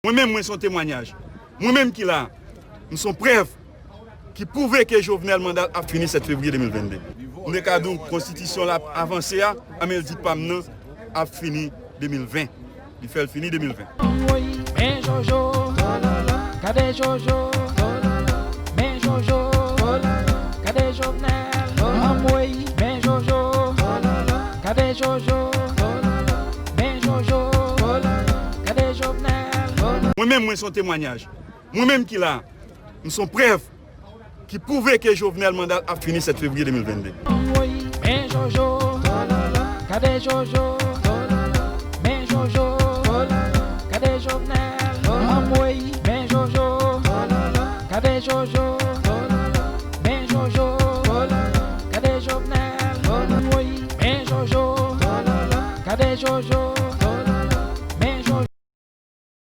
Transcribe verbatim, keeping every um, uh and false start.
Mwen menm, mwen se yon temwanyaj. Mwen menm ki la, m se yon prèv ki pwouve ke Jovenel manda l ap fini sèt fevriye de mil venn de. M te ka di w konstitisyon l ap avanse a, anben l di pa m nan ap fini de mil ven. Li fè l fini de mil ven. Anmwey, men Jojo, gade Jojo, men Jojo, gade Jovenel. Anmwey, men Jojo, gade Jojo, men Jojo, gade Jovenel. Mwen menm, mwen se yon temwanyaj. Mwen menm ki la, m se yon prèv ki pwouve ke Jovenel manda l ap fini sèt fevriye de mil venn de. Anmwey, men Jojo, gade Jojo, men Jojo, gade Jovenel. Anmwey, men Jojo, gade Jojo, men Jojo, gade Jovenel. Anmwey, men Jojo, gade Jojo,